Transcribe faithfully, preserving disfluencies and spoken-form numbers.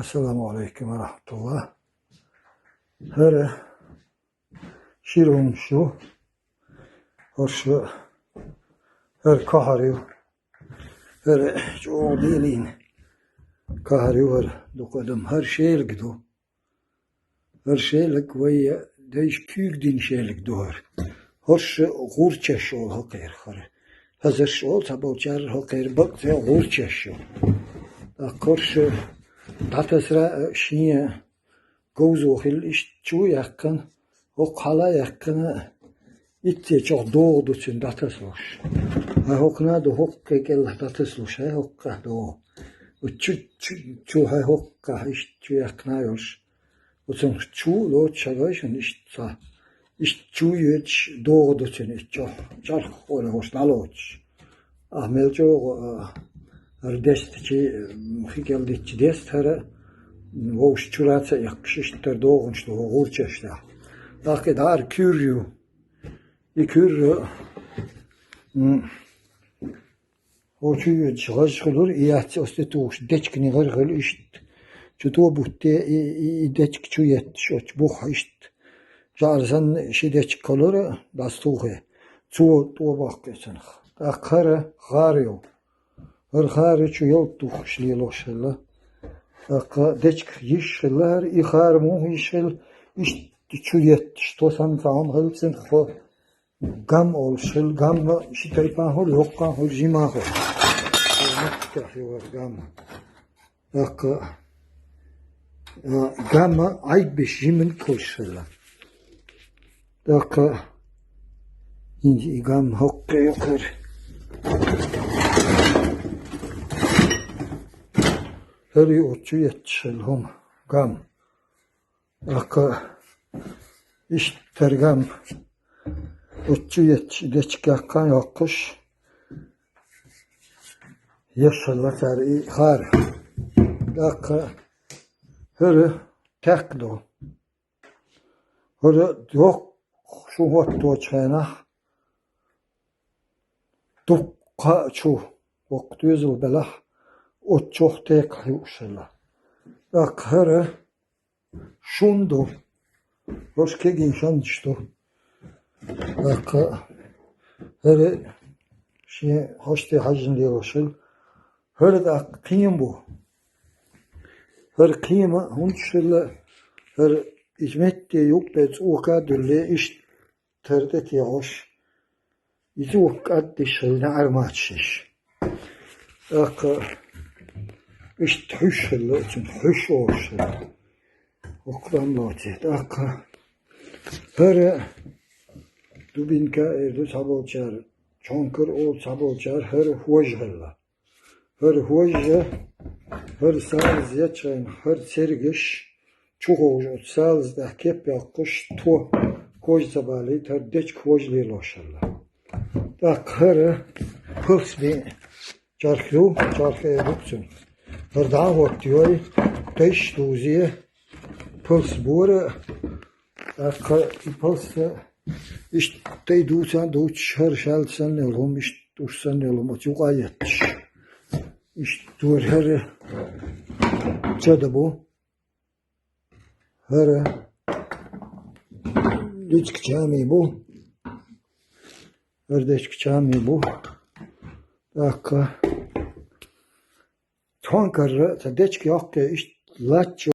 Ассаламу Ӏалайкум ва рахьматуллахӀ. ХӀара шира хӀумаш ю. ХӀорш хӀара кахьар ю. ХӀара чӀогӀа дийна кахьар ю хӀара дукха адам. ХӀара шелаг ду. ХӀара шелаг вай дайша куьйга дина шелаг ду хӀара. ХӀорш гӀурчаш олу хӀокхерах хӀара. Хазарш олу цхьаболчара, хӀокхеран бакъ цӀе гӀурчаш ю. ТӀаккха хӀорш дӀатасара а шен говзо хилла иштта чу яьккхина, хӀокху хьала а яьккхина, итт цӀе чохь догӀа ду цуьнан дӀатасалуш. Хьайн хӀокхунах а ду, хӀокху кӀелахь дӀатасалуш, хьайн хӀокхунах а догӀа. Оцу чу, чу, чу хьайн хӀокхунах иштта чу яьккхина йолуш. Оцунах чу а лоцуш хьан вай шуна иштта цхьа, иштта чу а йоьдуш догӀа ду цуьнан, иштта чохь чарх а олий хӀорш дӀалоцуш. Ахь мел чӀогӀа, а, хӀара дестачий, м, хи кӀел дитча деста хӀара, м, вовшашка чура ца эккхаш, иштта хӀара догӀанаш ду хӀокху гӀурчаш тӀехь. ТӀаккха и дӀа хӀара куьрра ю. И куьрра, м, хӀокху чу йоьдуш гӀаж хилира, и яц оцу тӀе тухуш дечкан гӀар хилла иштта. Чу то бутте, и, и, и дечка чу етташ оцу бухахь иштта. ЖӀара санна ши дечка хилира, дӀасатухий. Цо тӀо боккху цунах. ТӀаккха хӀара хара ю. ХӀара хара чу ялта тухуш лелош хилла. ТӀаккха дечка йиш хилла хӀара, и хара муха йиш хилла, иштта чу етташ, то санна цхьа хӀума хилла цунах, хӀо гам олуш хилла, гам ши тайпана хуьлу, йоккхана хуьлу, жимана хуьлу. ХӀара меттигехь ю хӀара гам. ТӀаккха, а, гам Ӏайбеш жиманиг хуьлуш хилла. ТӀаккха хӀинца и гам хӀокху юкъара. ХӀара ю оцу чу етташ хилла хӀума, гам. ТӀаккха иштта хӀара гам оцу чу етташ, и дечка яккхина йоккхуш, еш хилла цара и хара. ТӀаккха хӀара тек ду. ХӀара йоккха шу хӀотточу хенахь, дуккха а чу, воккха доьзал белахь, оцу чохь текахь юуш хилла. ТӀаккха хӀара шун ду, хӀорш кегий шанаш ду. ТӀаккха хӀара шен хьоште хьаьжжина лелош хилла. ХӀара тӀаккха кхиам бу. ХӀара кхиам хӀунда хилла, хӀара иза метте юккъе цӀока а дуьллий, иштта хӀара тӀе тӀехьош, иза воккха кӀаддиш хилла, неӀар мачаш. ТӀаккха иштта хьуьш хилла, цуьнан хьуьш олуш хилла. Воккха дам лоций. ТӀаккха хӀара дубинка эр ду цхьаболчара, чонкар олу цхьаболчара, хӀара хӀожа хилла. ХӀара хӀожа, хӀара салаз ечхьайна, хӀара цергаш чу ховш, оцу салаза тӀехь кеп йоккхуш, тхо хӀожа ца балийта, хӀара дечка хӀожа лелош хилла. ТӀаккха хӀара палс бен чарх ю, чарх эр ду цунах. ХӀара дӀа а хӀоттайой, тайш а дузий, палс бора, тӀаккха и палс иштта тӀе дуьйцуш, дуьйцуш, хӀара шаьлта санна йолу хӀума, иштта уьш санна йолу хӀума оцу юкъа етташ. Иштта хӀара ца дан бу. ХӀара дечка чамий бу. ХӀара дечка чамий бу. ТӀаккха цхьаьна карра, цхьа дечка йоккхий, иштта лач